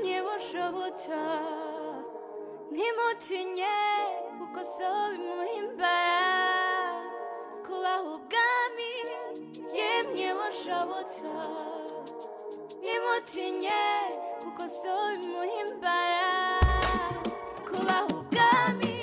Yemwe bushobotsa ntimutinye kuko so bimuhimbara kubaha ubwami. Yemwe bushobotsa ntimutinye kuko so bimuhimbara kubaha ubwami.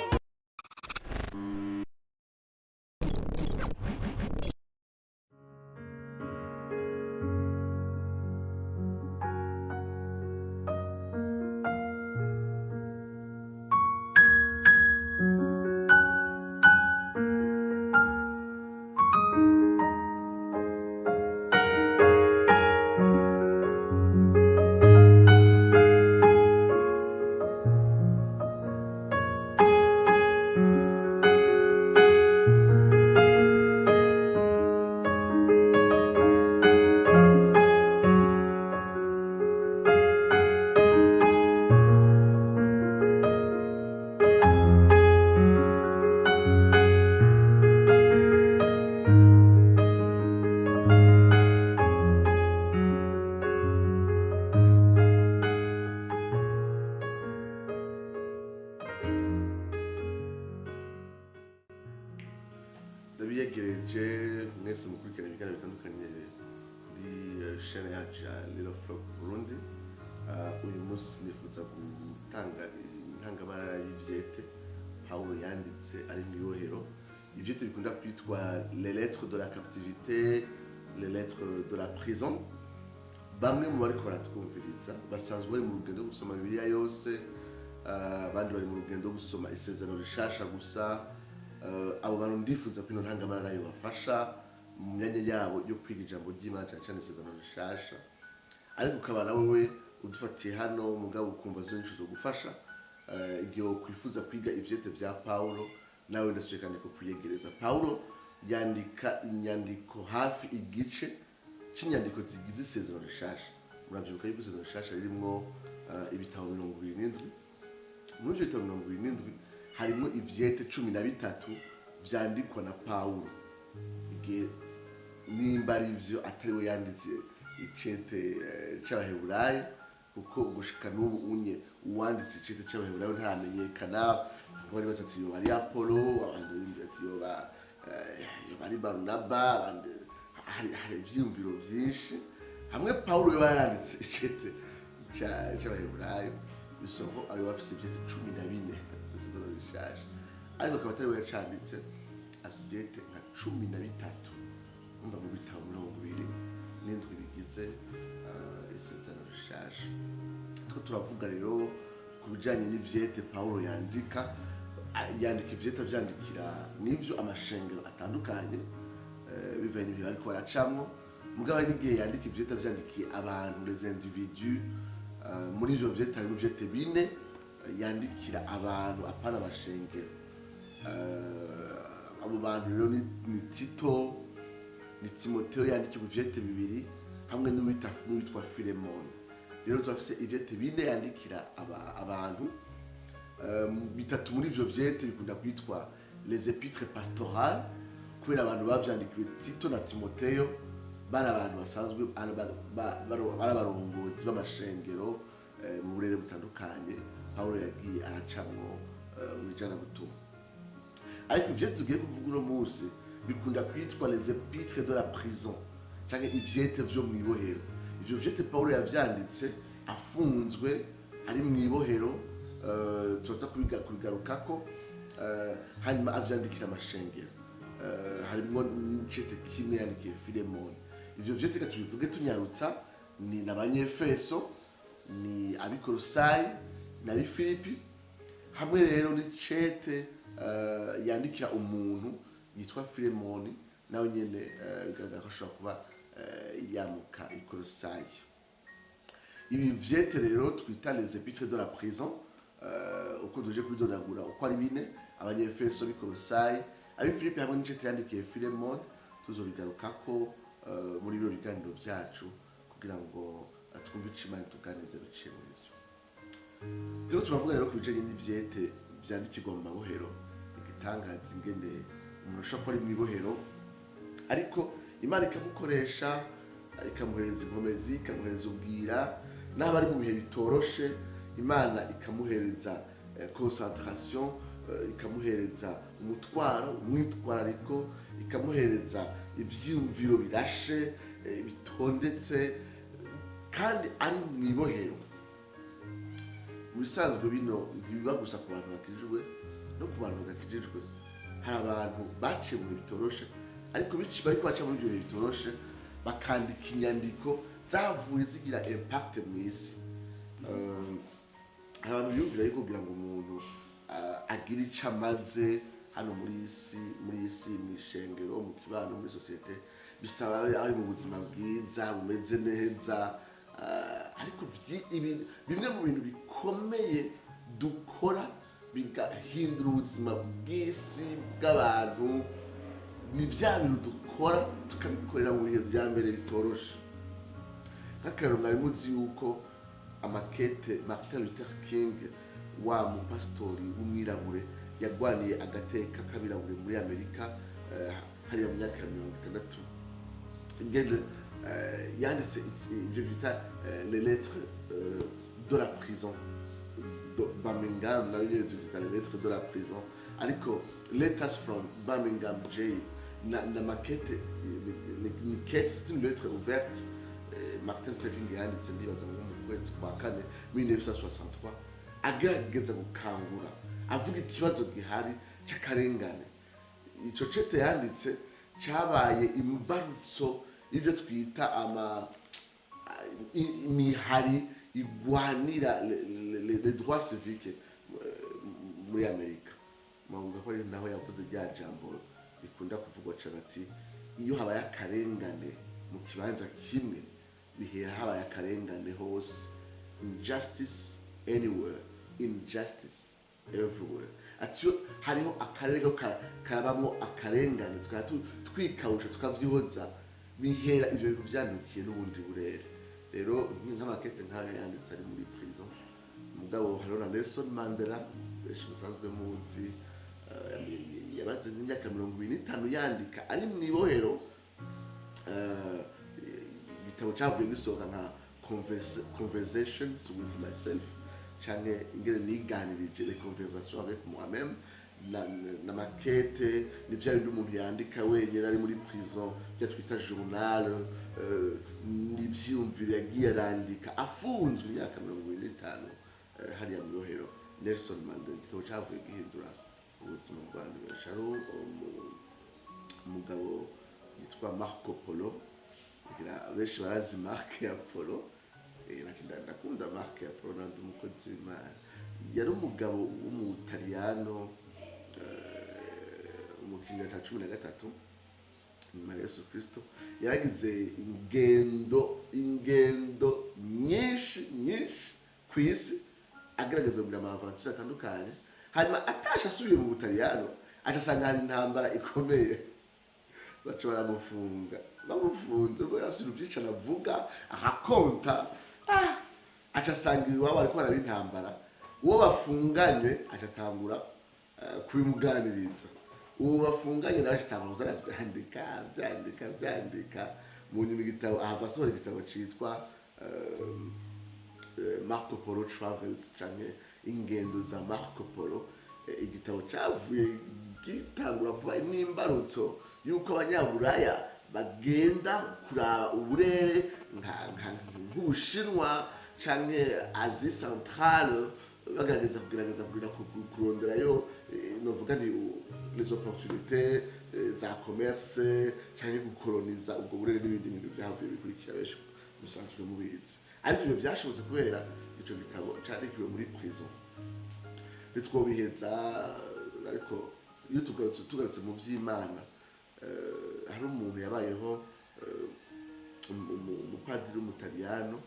Ndabiyegereje mwese mukurikirana ibiganiro bitandukanye kuri chaîne yacu ya Little Flock Burundi. Uyu munsi nifuza gutanga intangamarara y'ivyete Pawulo yanditse ari mu ibohero. Ivyete bikunda kwitwa les lettres de la captivité, les lettres de la prison. Bamwe mu bariko baratwumviriza basanzwe bari mu rugendo rwo gusoma Bibiliya yose, abandi bari mu rugendo rwo gusoma Isezerano Rishasha gusa. Abo bantu ndifuza ko ino ntangamarara yobafasha mu myanya yabo yo kwiga ijambo ry'Imana, cane cane Isezerano Rishasha. Ariko ukaba nawe we udufatiye hano mugabo ukumva zo nyinshi zo gufasha igihe wokwifuza kwiga ivyete vya Pawulo, nawe ndasubiye kandi kukwiyegereza. Pawulo yandika inyandiko hafi igice c'inyandiko zigize Isezerano Rishasha. Muravyibuka yuko Isezerano Rishasha ririmwo ibitabo 77. Muri ivyo bitabo 77 harimo ivyete 13 vyandikwa na Pawulo. Igihe nimba ari ivyo atari we yanditse icete c'Abaheburayo, kuko gushika n'ubu unye uwanditse icete c'Abaheburayo ntaramenyekana. Bari bazi ati yoba ari Apollo, abandi bindi ati yoba ari Barunaba, abandi hari ivyiyumviro vyinshi. Hamwe Pawulo yoba yaranditse icete c'Abaheburayo, bisoko ayo bafise ivyete 14 Isezerano Rishasha, ariko akaba atari we yacanditse. Afise ivyete nka 13 umva mu bitabo 27 bigize Isezerano Rishasha. Two turavuga rero ku bijanye n'ivyete Pawulo yandika. Yandika ivyete avyandikira n'ivyo amashengero atandukanye, bivanye n'ivyo bariko baracamwo. Mugabo hari n'igihe yandika ivyete avyandikiye abantu, les individus. Muri ivyo vyete harimo ivyete bine yandikira abantu apana amashengero. Abo bantu rero ni Tito, ni Timoteo yandikirwa ivyete bibiri, hamwe n'uwitwa Filemoni. Rero turafise ivyete bine yandikira abantu. Bitatu muri ivyo vyete bikunda kwitwa les épîtres pastorales, kubera abantu bavyandikiwe, Tito na Timoteo, bari abantu basanzwe ari abarongozi b'amashengero mu burere butandukanye Pawulo yagiye aracamwo mu ijanabutumwa. Ariko ivyete tugiye kuvuga uno munsi bikunda kwitwa les épîtres de la prison, canke ivyete vyo mw'ibohero. Ivyo vyete Pawulo yavyanditse afunzwe ari mw'ibohero, turaza kubigarukako. Hanyuma avyandikira amashengero. Harimwo n'icete kimwe yandikiye Filemoni. Ivyo vyete reka tubivuge tunyarutsa: ni n'Abanyefeso, ni Abikorosayi n'Abifilipi, hamwe rero n'icete yandikira umuntu yitwa Filemoni, nawe nyene bigaragara ko ashobora kuba yamuka Ikorosayi. Ibi vyete rero twita les épîtres de la prison, uko tuje kubidondagura uko ari bine: Abanyefeso, Abikorosayi, Abifilipi hamwe n'icete yandikiye Filemoni, tuzobigarukako muri bino biganiro vyacu kugira ngo twumve ico Imana ituganiriza biciye muri vyo. Turiko turavuga rero ku bijanye n'ivyete vyandikirwa mu mabohero. Igitangaza ingene umuntu ashobora kuba ari mw'ibohero, ariko Imana ikamukoresha, ikamuhereza inkomezi, ikamuhereza ubwira, N'aba ari mu bihe bitoroshe, Imana ikamuhereza concentration, ikamuhereza umutwaro, umwitwarariko, ikamuhereza ivyiyumviro birashe, bitondetse, kandi ari mu ibohero. Mu bisanzwe bino ntibiba gusa ku bantu bakijijwe, no ku bantu badakijijwe hari abantu baciye mu bihe bitoroshe, ariko bariko baca muri ibyo bihe bitoroshe bakandika inyandiko zavuye zigira impact mu isi. Hari abantu biyumvira yuko kugira ngo umuntu agire ico amaze hano muri isi, muri isi, mu ishengero, mu kibano, muri sosiyete, bisaba abe ari mu buzima bwiza bumeze neza. Ariko bimwe mu bintu bikomeye dukora bigahindura ubuzima bw'isi, bw'abantu, ni bya bintu dukora tukabikorera mu bihe bya mbere bitoroshe. Nk'akarero, mwari muzi yuko amakete Martin Luther King, wa mupasitori w'umwirabure yagwaniye agateka k'abirabure muri Amerika, hariya mu myaka ya 60, ingene yanditse ibyo bita les lettres de la prison de Birmingham, nayo nyene tuzita les lettres de la prison, ariko Letters from Birmingham Jail, na makete ni kete, c'est une lettre ouverte. Martin Luther King yanditse, ndibaza ngo mu kwezi kwa kane 1963, agerageza gukangura, avuga ikibazo gihari c'akarengane. Ico cete yanditse cabaye imbarutso y'ivyo twita ama imihari igwanira les droits civiques muri Amerika. Mwavuga ko ari naho yavuze rya jambo rikunda kuvugwa cane, ati: "Iyo habaye akarengane mu kibanza kimwe, bihera habaye akarengane hose. Injustice anywhere, injustice everywhere." Ati iyo hariho akarere ko karabamwo akarengane, tukaba twikawusha, tukavyihoza, bihera ivyo bintu vyandukiye n'ubundi burere. Rero nk'amakete nk'ayo yanditse ari muri prison. Mugabo hariho na Nelson Mandela, benshi musanzwe muzi, yabaze nk'imyaka 25 yandika ari mu ibohero. Igitabo cyavuye gisohoka nka Conversations with Myself, canke ingene niganirije, les conversations avec moi-même, na makete ni vya bindi umuntu yandika wenyine ari muri prison, bya twita journal, n'ivyiyumviro yagiye arandika afunzwe imyaka 25, hariya mu ibohero. Nelson Mandela, igitabo cavuye gihindura ubuzima bw'abantu benshi. Hariho umugabo yitwa Marco Polo. Ngira benshi barazi marque ya Polo. Nanje ndakunda marque ya Polo, nandi umukozi w'Imana. Yari umugabo w'umutaliyano, mu kinyejana cya 13 nyuma ya Yesu Kristo. Yaragize ingendo nyinshi nyinshi ku isi, agerageza kugira ama aventures atandukanye. Hanyuma atashe asubiye mu Butaliyano, aca asanga hari intambara ikomeye, baca baramufunga. Bamufunze, ubwo yari afite ibintu byinshi aravuga, akakonta, aca asanga iwabo ariko baraba intambara. Uwo bafunganywe aca atangura kubimuganiriza. Uwo bafunganye nawe aca atangura kuza aravyandika, avyandika, avyandika. Mu nyuma igitabo, ahava asohora igitabo citwa Marco Polo Travels, canke ingendo za Marco Polo. Igitabo cavuye gitangura kuba n'imbarutso yuko abanyaburaya bagenda kuraba uburere nk'Ubushinwa canke Asie centrale, bagerageza kugerageza kugira kuronderayo, novuga nti les opportunités za commerce canke gukoloniza ubwo burere n'ibindi bintu vyahavuye bikurikira, benshi musanzwe mubizi. Ariko ibyo vyashobotse kubera ico gitabo candikiwe muri prison. Ntitwobiheza, ariko iyo tugarutse mu vy'Imana, hari umuntu yabayeho, umupadiri w'umutaliyano,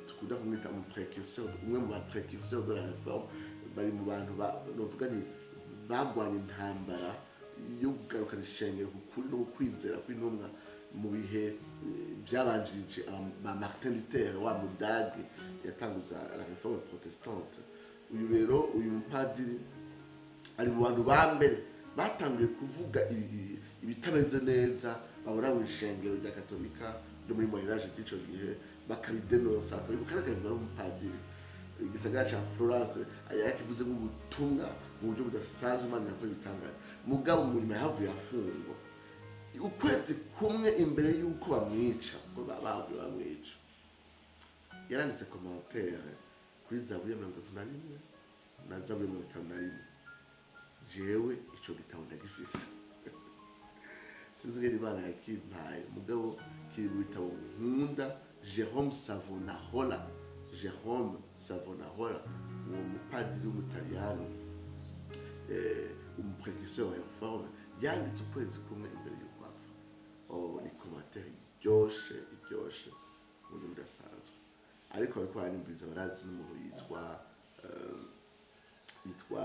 tukunda kumwita umu précurseur, umwe mu ba précurseurs de la réforme. Bari mu bantu novuga nti bagwanye intambara yo kugarukana ishengero ku kuri no kwizera kw'intumwa mu bihe byabanjirije ba Martin Luther, wa mudage yatanguza la réforme protestante. Uyu rero, uyu mupadiri ari mu bantu ba mbere batanguye kuvuga ibitameze neza babona mu ishengero rya Katolika ryo muri Moyen Âge ry'ico gihe. Bakabidenonsa, bakabivuga, kandi akabivuga ari umupadiri. Igisagara ca Florence yarakivuze nk'ubutumwa mu buryo budasanzwe, Imana yakora ibitangaza. Mugabo mu nyuma yahavuye afungwa ukwezi kumwe imbere y'uko bamwica, kuko bahavuye bamwica. Yaranditse commentaire kuri Zaburi ya 31 na Zaburi ya 51. Jewe ico gitabo ndagifise, sinzi ngene Imana yakimpaye, mugabo kiri mu bitabo nkunda. Jerome Savonarola, Jerome Savonarola, uwo mupadiri w'umutaliyano, umu précurseur wa Réforme, yanditse ukwezi kumwe imbere y'uko apfa. Oh, ni commentaire iryoshe, iryoshe mu buryo budasanzwe. Ariko bariko baranyumviriza barazi n'umuntu yitwa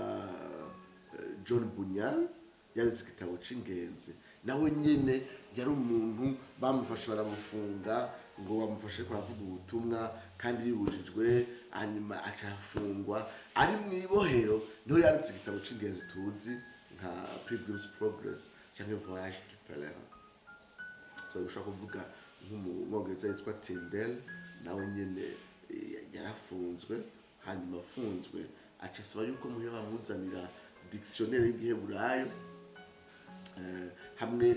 John Bunyan, yanditse igitabo c'ingenzi. Nawe nyene yari umuntu bamufashe baramufunga, ngo bamufashe ariko aravuga ubutumwa kandi bibujijwe, hanyuma aca arafungwa. Ari mu ibohero niho yanditse igitabo c'ingenzi tuzi nka Pilgrim's Progress canke Voyage du Pèlerin. Ushobora kuvuga nk'umwongereza yitwa Tyndale, nawe nyene yarafunzwe. Hanyuma afunzwe aca asaba yuko muhira bamuzanira dictionnaire y'igiheburayo, hamwe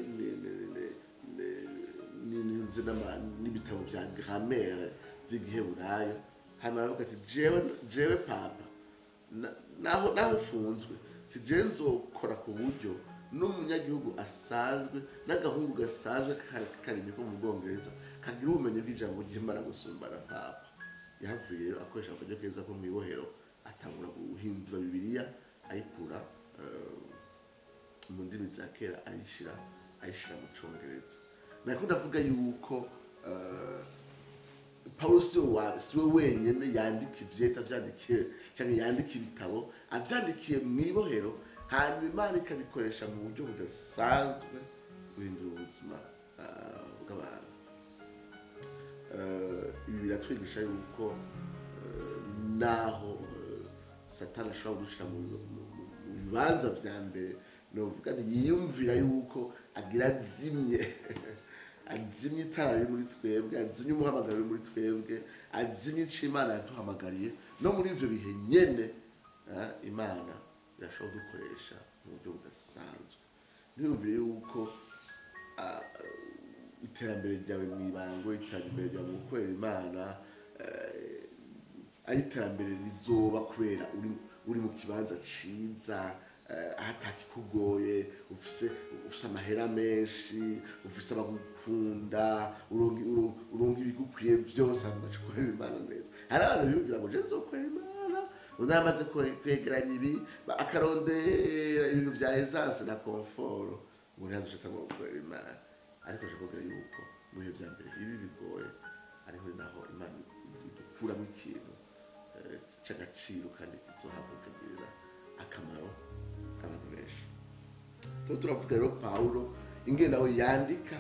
n'ibitabo bya grammaire vy'igiheburayo. Hanyuma aravuga ati: Jewe papa, naho ufunzwe, ti jewe nzokora ku buryo n'umunyagihugu asanzwe n'agahungu gasanzwe karimi ko mu Bwongereza kagira ubumenyi bw'ijambo ry'Imana gusumba na papa." Yahavuye rero akoresha akaryo keza ko mw'ibohero, atangura guhindura Bibiliya, ayikura mu ndimi za kera ayishira mu Congereza. Nariko ndavuga yuko Paulo siwe wenyene yandika ivyeta avyandikiye canke yandika ibitabo avyandikiye mw'ibohero, hanyuma Imana ikabikoresha mu buryo budasanzwe guhindura ubuzima bw'abantu. Ibi biratwigisha yuko naho Satani ashobora kudushira mu bibanza vya mbere, novuga nti yiyumvira yuko agira azimye itara riri muri twebwe, azimye umuhamagaro uri muri twebwe, azimye ico Imana yaduhamagariye, no muri ivyo bihe nyene, Imana irashobora kudukoresha mu buryo budasanzwe. Ntiyumvire yuko iterambere ryawe mu ibango, iterambere ryawe mu gukorera Imana, ari iterambere rizoba kubera uri mu kibanza ciza, aho atakikugoye, ufise amahera menshi, ufise abagukunda, uronka ibigukwiye vyose, hanyuma ugaca ukorera Imana neza. Hari abantu biyumvira ngo je nzokorera Imana undi amaze kwegeranya ibi, akarondera ibintu vya aisance na confort, ngo ntihazoca atangura gukorera Imana. Ariko nshaka kuvuga yuko mu bihe vya mbere ibi bigoye ariho naho Imana idukuramo ikintu c'agaciro kandi kizohava kikagirira akamaro abantu benshi. Tuba turavuga rero Pawulo ingene nawe yandika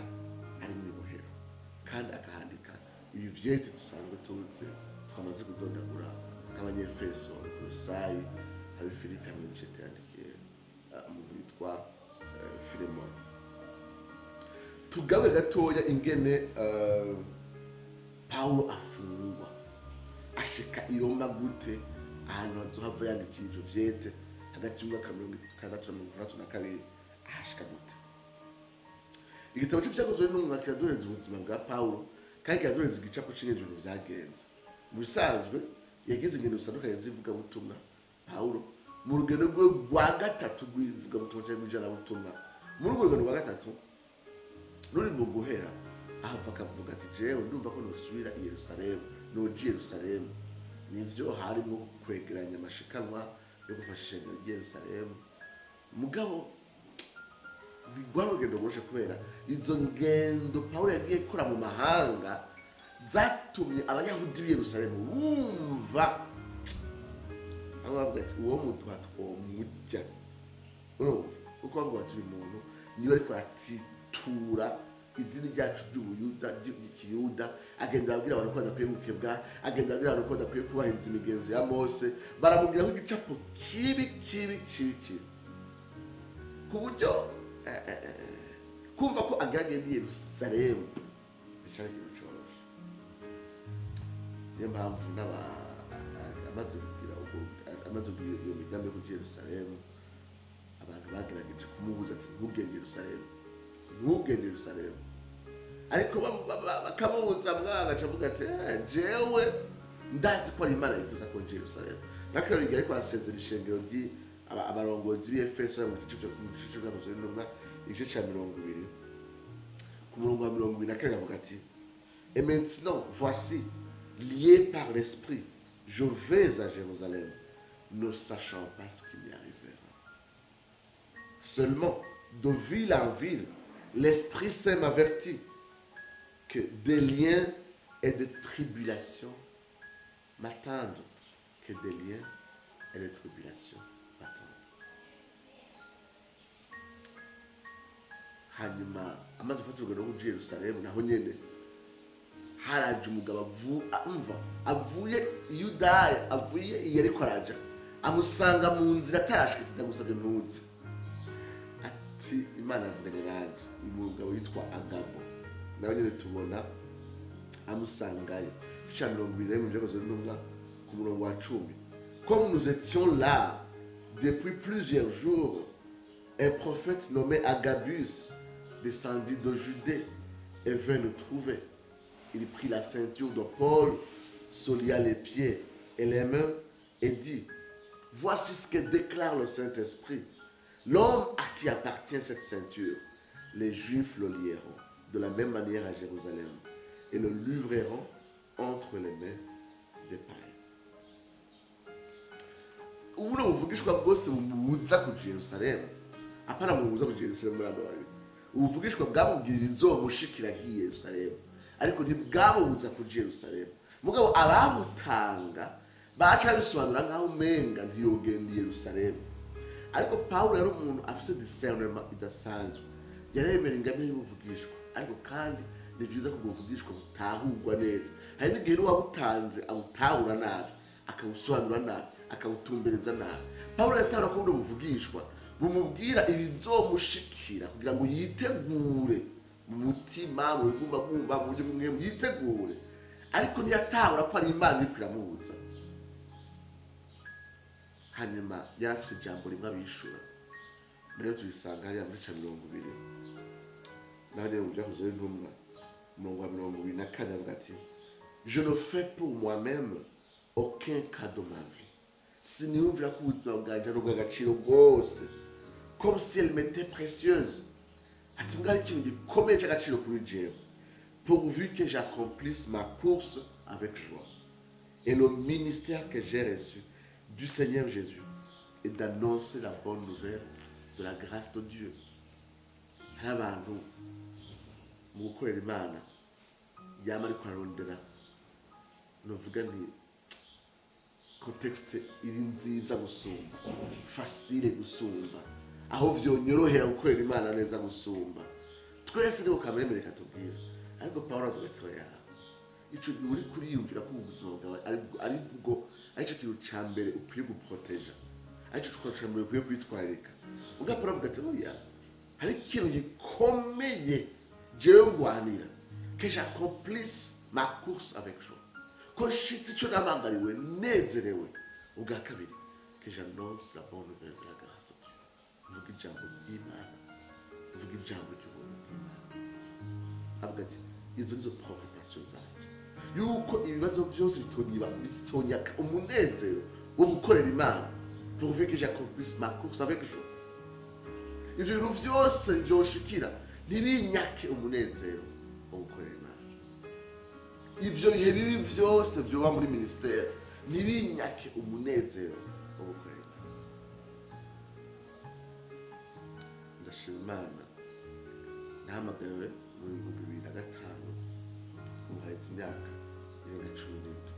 ari mu ibohero, kandi akahandika ibi vyete dusanzwe tuzi twamaze kudondagura, nk'Abanyefeso, Kolosayi, Abifilipi, hamwe n'icete yandikiye umuntu witwa Filemoni. Tugabe gatoya ingene Pawulo afungwa, ashika i Roma gute, ahantu hazohava yandikira ivyo vyete hagati y'umwaka 60 na 62, ahashika gute. Igitabo c'Ivyakozwe n'Intumwa kiraduhereza ubuzima bwa Pawulo, kandi kiraduhereza igicapo c'ingene ibintu vyagenze. Mu bisanzwe yagize ingendo zitandukanye z'ivugabutumwa Pawulo mu rugendo rwe rwa gatatu rw'ivugabutumwa canke rw'ijanabutumwa. Muri urwo rugendo rwa gatatu ruri mu guhera, ahava akavuga ati: "Jewe ndumva ko nosubira i Yerusalemu, noja i Yerusalemu." Nivyo, harimo kwegeranya amashikanwa yo gufasha ishengero ry'i Yerusalemu, mugabo rwari urugendo rworoshe, kubera izo ngendo Pawulo yagiye gukora mu mahanga zatumye abayahudi b'i Yerusalemu bumva, bamwe bavuga ati: "Uwo muduha twomurya." Urumva kuko bavuga bati: "Uyu muntu niwe ariko aratitura idini ryacu ry'ubuyuda, ry'ikiyuda, agenda abwira abantu ko badakwiye gukebwa, agenda abwira abantu ko badakwiye kubahiriza imigenzo ya Mose." Baramubwiraho igicapo kibi, kibi, kibi, kibi, ku buryo kumva ko agaragaye i Yerusalemu bicari ikintu coroshe. Niyo mpamvu n'aba amaze kugira ubwo, amaze kugira iyo migambi yo kuja i Yerusalemu, abantu bagerageje kumubuza ati: "Ntugende i Yerusalemu, ntugende i Yerusalemu." Ariko bakamubuza, mwanga aca avuga ati: "Jewe ndazi ko ari Imana yifuza ko nja i Yerusalemu." Nakero igihe ariko arasezera ishengero abarongozi b'Efeso, mu gice c'Ibyakozwe n'Intumwa, igice ca 20, ku murongo wa 22, avuga ati: "Et maintenant, voici, lié par l'Esprit, je vais à Jérusalem, ne sachant pas ce qui m'y arrivera. Seulement, de ville en ville, l'Esprit Saint m'avertit que des liens et des tribulations m'attendent, que des liens et des tribulations m'attendent." Hanyuma amaze gufata urugendo rwo kuja i Yerusalemu, naho nyene haraje umugabo umva avuye i Yudaya, avuye i Yeriko, araja amusanga mu nzira atarashika, ati: "Ndagusabye ntuze." Ati: "Imana yavuganye nanje." Uyu mugabo yitwa Agabo, nawe nyene tubona amusangayo. Ica 21 Vyakozwe n'Intumwa, ku murongo wa 10: "Comme nous étions là depuis plusieurs jours, un prophète nommé Agabus descendit de Judée et vint nous trouver. Il prit la ceinture de Paul, se lia les pieds et les mains et dit: Voici ce que déclare le Saint-Esprit. L'homme à qui appartient cette ceinture, les Juifs le lieront de la même manière à Jérusalem et le livreront entre les mains des païens." Ubuno buvugishwa bwose bumubuza kuja i Yerusalemu, apana bumubuza kuja i Yerusalemu muri abo babiri. Ubuvugishwa bwamubwira ibizomushikira agiye i Yerusalemu, ariko ntibwamubuza kuja i Yerusalemu. Mugabo abamutanga baca bisobanura nk'aho umenga ntiyogenda i Yerusalemu. Ariko Pawulo yari umuntu afise discernement idasanzwe, yaremera ingabire y'ubuvugishwa, ariko kandi ni byiza ko ubwo buvugishwa butahurwa neza. Hari n'igihe n'uwabutanze abutahura nabi, akawusobanura nabi, akawutumbereza nabi. Pawulo yatahura ko buno buvugishwa bumubwira ibizomushikira kugira ngo yitegure mu mutima, mu bigumbagumba, mu buryo bumwe yitegure, ariko ntiyatahura ko ari Imana iriko iramubuza. Hanyuma yari afise ijambo rimwe abishura, nayo tuyisanga hariya muri ca 20, naho rero mu Byakozwe n'Intumwa, umurongo wa 24, avuga ati: "Je ne fais pour moi-même aucun cas de ma vie." Siniyumvira ko ubuzima bwanje ari ubw'agaciro bwose. "Comme si elle m'était précieuse." Ati: "Mbwa ari ikintu gikomeye cy'agaciro kuri jewe. Pourvu que j'accomplisse ma course avec joie et le ministère que j'ai reçu du Seigneur Jésus et d'annoncer la bonne nouvelle de la grâce de Dieu." Hari abantu mu gukorera Imana yama ariko ararondera, novuga nti contexte iri nziza gusumba, facile gusumba, aho vyonyorohera gukorera Imana neza gusumba. Twese niko kamere katubwira. Ariko Pawulo avuga ati: "Oya, ico gihe uri kuriyumvira ko ubuzima bwawe ari bwo aricyo kintu ca mbere ukwiye guproteja, aricyo kintu ca mbere ukwiye kwitwararika." Ubwo Pawulo avuga ati: "Oya, hari ikintu gikomeye jewe ngwanira, que j'accomplisse ma course avec joie, ko nshitse ico nahamagariwe nezerewe. Ubwa kabiri, que j'annonce la bonne nouvelle de la grâce de Dieu." Mvuga ijambo ry'Imana, mvuga ijambo ry'ubuntu bw'Imana. Avuga ati: "Izo nizo préoccupation zanje, yuko ibibazo vyose bitonyiba bitonyaka umunezero wo gukorera Imana." Pourvu que j'accomplisse ma course avec joie, ivyo bintu vyose vyoshikira ntibinyake umunezero wo gukorera Imana. Ivyo bihe bibi vyose vyoba muri ministère ntibinyake umunezero wo gukorera Imana. Ndashima Imana, nahamagariwe mu 2005, ubu haheze imyaka irenga 17.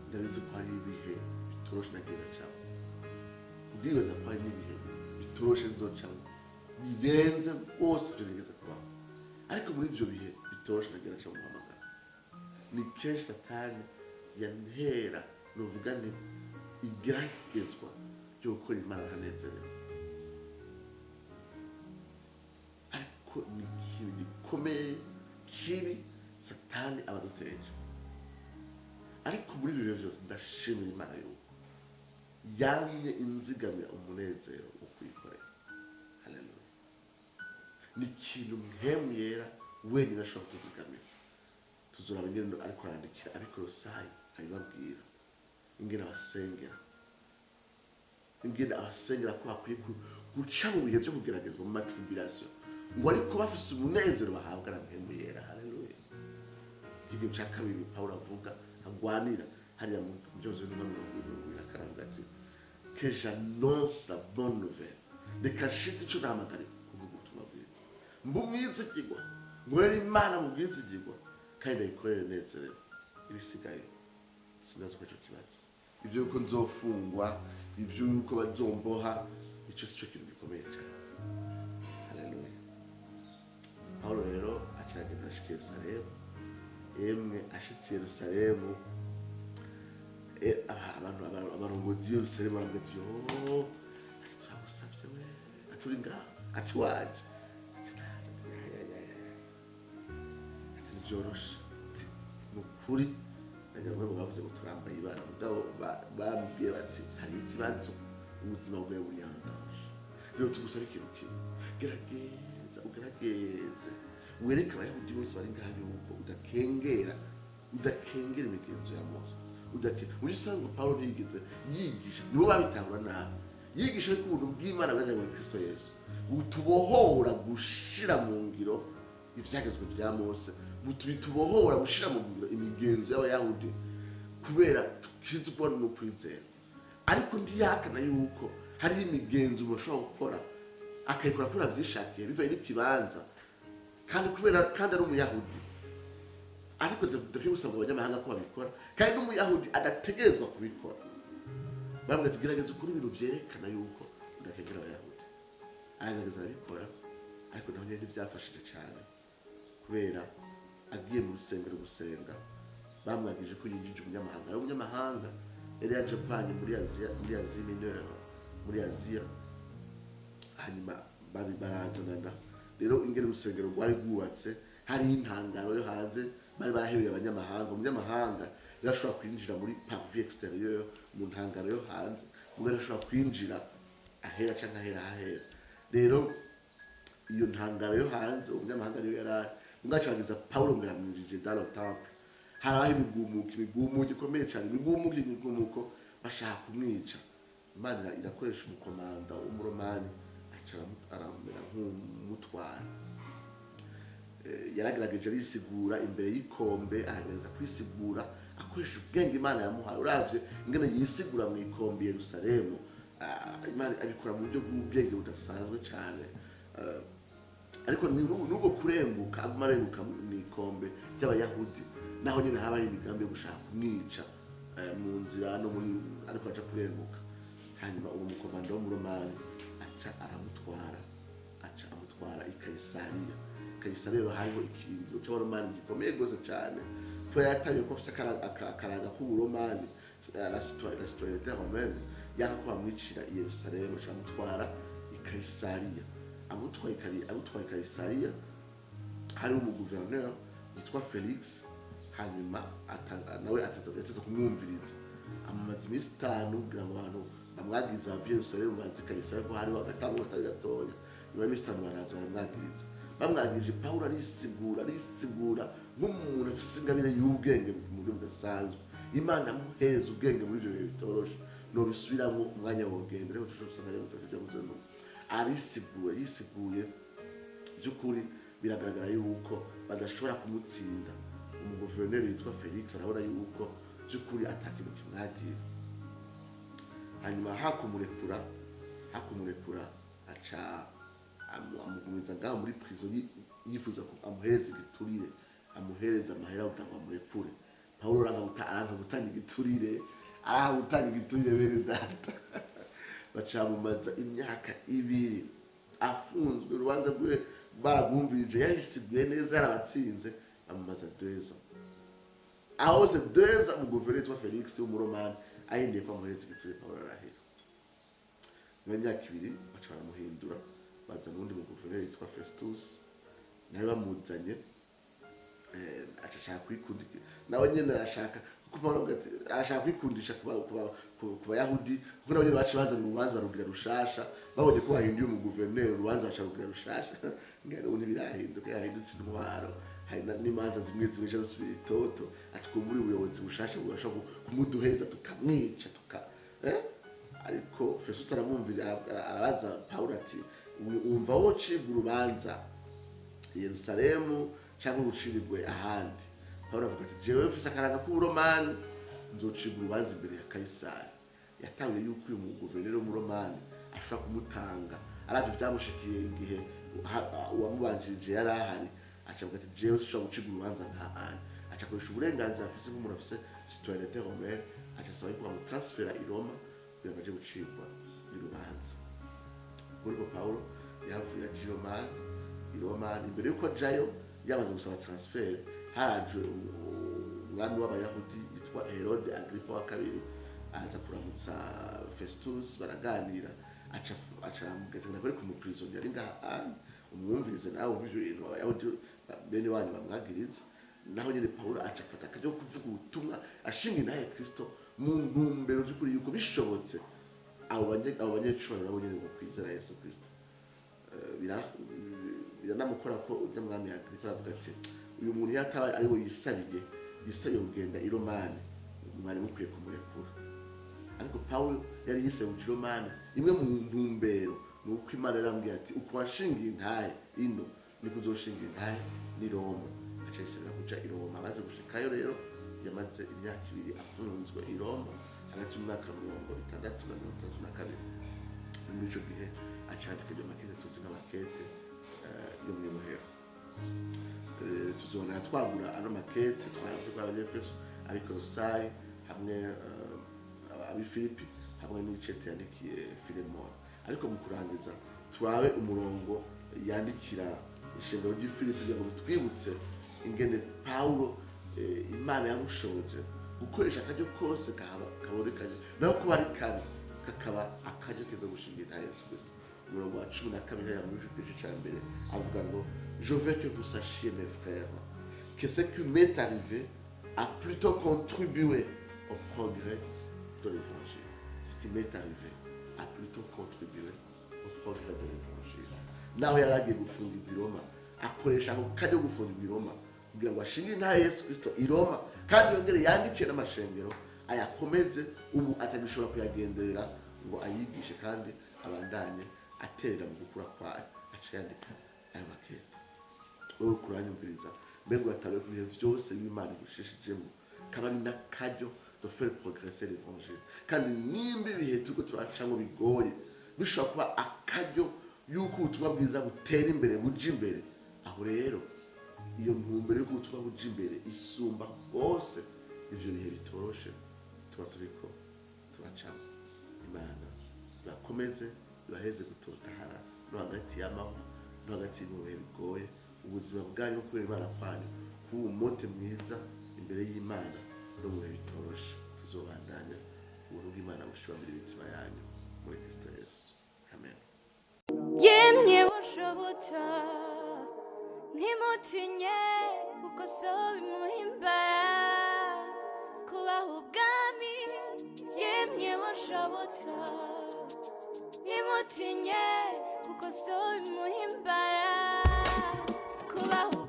Ndabizi ko hari ibihe bitoroshe nagiye ndacamo, ndibaza ko hari n'ibihe bitoroshe nzocamo birenze rwose ibyo nigeze kubaho. Ariko muri ibyo bihe bitoroshe nagiye ndacamo, umuhamagaro, ni kenshi Satani yantera, nuvuga nti igeragezwa ryo gukora Imana ntanezerewe. Ariko ni ikintu gikomeye kibi Satani aba aduteje. Ariko muri ibyo bihe byose ndashimira Imana yuko yamye inzigamira umunezero wo kuyikorera. Haleluya. Ni ikintu Mpwemu Yera wenyine ashobora kutuzigamira. Tuzoraba ingene ariko arandikira Abikolosayi, abibabwira ingene abasengera, ingene abasengera ko bakwiye guca mu bihe byo kugeragezwa, mu ma tribulations, ngo ariko bafise umunezero bahabwa na Mpwemu Yera. Haleluya. Ikintu cya kabiri Pawulo avuga agwanira hariya mu byose 24, avuga ati que j'annonce la bonne nouvelle, reka nshitse ico nahamagariwe, kuvuga ubutumwa bwiza, mbe umwizigirwa, nkorere Imana mu bwizigirwa kandi ndayikorere nezerewe. Ibisigaye sinazi ko ico kibazo, ibyo yuko nzofungwa, ibyo yuko bazomboha, icyo si cyo kintu gikomeye cyane. Haleluya. Pawulo rero acaragenda ashika i Yerusalemu. Emwe, ashitse i Yerusalemu, abantu abarongozi b'i Yerusalemu baramubwira ati: "Yo," ati, "turagusavye we," ati, "uri ngaha?" Ati: "Waje?" Ati: "Naje." Ati: "Ya, ya, ya, ya." Ati: "Ntivyoroshe." Ati: "Ni ukuri nagira ngo bavuze ngo turambaye ibara." Mugabo baramubwiye bati: "Hari ikibazo, ubuzima bwawe buri en danger. Rero tugusaba ikintu kimwe: gerageza, ugerageze wereke Abayahudi bose bari ngaha yuko udakengera imigenzo ya Mose." Muri usanga Pawulo ntiyigeze yigisha, nibo babitahura nabi. Yigisha ariko ubuntu bw'Imana bwajyanye muri Kristo Yesu butubohora gushira mu ngiro ivyagezwe bya Mose, bitubohora gushira mu ngiro imigenzo y'Abayahudi, kubera tukizwa no kwizera. Ariko ntiyahakana yuko hariho imigenzo umuntu ashobora gukora, akayikora kubera avyishakiye, bivaye n'ikibanza, kandi kubera kandi ari Umuyahudi. Ariko dukwiye gusabwa abanyamahanga ko babikora, kandi n'Umuyahudi adategerezwa kubikora. Baravuga ati: "Gerageza ukora ibintu vyerekana yuko udakengera Abayahudi." Aragerageza, arabikora, ariko naho nyene ntivyafashije cane, kubera agiye mu rusengero gusenga bamwagije ko yinjije umunyamahanga. Ari umunyamahanga yari yaje avanye muri Aziya, muri Asie Mineure, muri Aziya. Hanyuma barazanana. Rero ingene urusengero rwari rwubatse, hariho intangaro yo hanze bari barahebeye abanyamahanga. Umunyamahanga yarashobora kwinjira muri parvis extérieur, mu ntangaro yo hanze, mugabo yarashobora kwinjira ahera canke ahera ahera. Rero iyo ntangaro yo hanze umunyamahanga niyo yari ari, mugabo acabagiza Pawulo ngo yamwinjije dans le temple. Harabaho imigumuko, imigumuko ikomeye cyane, imigumuko, imigumuko, bashaka kumwica. Imana irakoresha umukomanda w'Umuromani, aca aramera nk'umutwara. Yaragerageje arisigura imbere y'ikombe, aragerageza kwisigura akoresheje ubwenge Imana yamuhaye. Uravye ingene yisigura mu ikombe i Yerusalemu, Imana abikora mu buryo bw'ubwenge budasanzwe cyane. Ariko nubwo kurenguka, aguma arenguka mu ikombe ry'Abayahudi, naho nyine haba hari imigambi yo gushaka kumwica mu nzira no muri ariko aja kurenguka. Hanyuma uwo mukomando w'Umuromani aca aramutwara, aca amutwara i Kayisariya. Kayisariya rero hariho ikirindiro cy'Abaromani gikomeye rwose cyane, kubera yatabiye ko afise akaranga k'Uburomani, la citoyenneté romaine, yanga ko bamwicira i Yerusalemu, aca amutwara i Kayisariya. Amutwaye i Kayisariya, hariho umuguverineri yitwa Felix. Hanyuma nawe yateza kumwumviriza, amumaza iminsi 5 kugira ngo abantu bamwagiriza bave i Yerusalemu bazi Kayisariya ko hariho agatambo katari gatoya. Nyuma y'iminsi 5 baraza baramwagiriza. Bamwagirije, Pawulo arisigura, arisigura nk'umuntu afise ingabire y'ubwenge mu buryo budasanzwe. Imana amuhereza ubwenge muri ivyo bihe bitoroshe. Nobisubiramwo umwanya wogenda, ariko tushobora gusanga rero tutaja mu arisigura. Yisiguye by'ukuri, biragaragara yuko badashobora kumutsinda. Umuguverineri yitwa Felix arabona yuko by'ukuri atakintu kimwagira. Hanyuma hakumurekura, aca amugumiza ngaho muri prison, yifuza ko amuhereza igiturire, amuhereza amahera kugira ngo amurekure. Pawulo aranka gutanga igiturire, aranka gutanga igiturire. Bene data, bacamumaza imyaka 2 afunzwe. Urubanza rwe baragwumvirije, yarisiguye neza, yarabatsinze, bamumaza 2 ans. Aho hose 2 ans, umuguverineri witwa Felix w'Umuromani ahindiye ko amuhereza igiturire, Pawulo arahera. Nyuma y'imyaka 2 baca baramuhindura, bazana uwundi muguverineri yitwa Festus. Nawe bamuzanye, aca ashaka kwikundikira, nawe nyene arashaka kuko Kuko arashaka kwikundisha ku Bayahudi, kuko nabo nyene baciye bazana urubanza barugira rushasha, babonye ko bahinduye umuguverineri, urubanza baca rugira rushasha. Ngene ubu ntibirahinduka, yahindutse intwaro. Hari n'imanza zimwe zimwe zisubira itoto, ati kumbura ubuyobozi bushasha burashobora kumuduheza tukamwica tuka Ariko Festo aramwumvira, arabaza Pawulo ati wumva wocibwa urubanza i Yerusalemu cyangwa urucirigwe ahandi? Pawulo avuga ati jewe mfise akaranga k'uburomani, nzocibwa urubanza imbere ya Kayisari. Yatangiye yuko uyu muguverineri w'umuromani ashobora kumutanga aravye vyamushikiye igihe uwamubanjirije yari ahari. Aca avuga ati jewe sinshobora gucibwa urubanza nka ane. Aca akoresha uburenganzira afise nk'umuntu afise citoyenneté romaine, aca asaba yuko bamutransfera i Roma kugira ngo aje gucibwa urubanza. Ubwo Pawulo yavuye aja i Romani. I Romani, imbere yuko ajayo yamaze gusaba transfert, haraje umwami w'Abayahudi yitwa Herode Agripa wa kabiri, aza kuramutsa Festus, baraganira. Aca aramubwira ati nakore ku muprisonnier ari ngaha, umwumvirize nawe wumve ivyo bintu Abayahudi bene wanyu bamwagiriza. Naho nyene Pawulo aca afata akaryo ko kuvuga ubutumwa ashinga intahe Kristo, mu ntumbero by'ukuri yuko bishobotse abo banyecubahiro nabo nyene bokwizera Yesu Kristo. Biranamukora ko urya mwami Agripa aravuga ati uyu muntu yataba ari we yisabiye kugenda i Romani, mwari mukwiye kumurekura. Ariko Pawulo yari yisabiye kuja i Romani, imwe mu ntumbero ni uko Imana yarambwiye ati uko washingiye intahe ino niko uzoshinga intahe n'i Roma. Aca yisabira kuja i Roma. Amaze gushikayo rero, yamaze imyaka 2 afunzwe i Roma, hagati y'umwaka 60 na 62. Muri ico gihe aca yandika iryo makete tuzi nk'amakete yo mw'ibohero. Tuzobona twagura ano makete twavuze ko Abanyefeso, Abikolosayi hamwe Abifilipi hamwe n'icete yandikiye Filemoni. Ariko mu kurangiza turabe umurongo yandikira ishengero ry'i Filipi kugira ngo bitwibutse ingene Pawulo Imana yamushoboje gukoresha akaryo kose kabonekanye, naho kuba ari kabi kakaba akaryo keza gushinga intahe Yesu Kristo. Umurongo wa 12 ya muri igice ca mbere avuga ngo je veux que vous sachiez, mes frères, que ce qui m'est arrivé a plutôt contribué au progrès de l'évangile. Ce qui m'est arrivé a plutôt contribué au progrès de l'évangile. Naho yari agiye gufungirwa i Roma, akoresha ako karyo gufungirwa i Roma kugira ngo ashinge intahe Yesu Kristo i Roma, kandi yongere yandikire n'amashengero ayakomeze, ubu atagishobora kuyagenderera ngo ayigishe kandi abandanye aterera mu gukura kwayo. Aca yandika aya makete. Wowe kuranyumviriza, mbega uratawe ku bihe vyose b'Imana igushishijemo, kaba ari n'akaryo de faire progresser l'évangile. Kandi nimba ibihe turiko turacamwo bigoye, bishobora kuba akaryo yuko ubutumwa bwiza butera imbere, buja imbere. Aho rero iyo ntumbero yuko ubutumwa buja imbere isumba rwose ivyo bihe bitoroshe tuba turiko turacamwo. Imana ibakomeze, ibaheze gutotahara no hagati y'amahwa no hagati mu bihe bigoye. Ubuzima bwanyu kubera Imana kwanyu kuba umumote mwiza imbere y'Imana no mu bihe bitoroshe. Tuzobandanya ubuntu bw'Imana bushibamira imitima yanyu muri Kristo Yesu. Amen. Yemye bushobotsa ntimutinye, kuko so bimuhimbara kubaha ubwami. Yemye bushobotsa ntimutinye, kuko so bimuhimbara kubaha.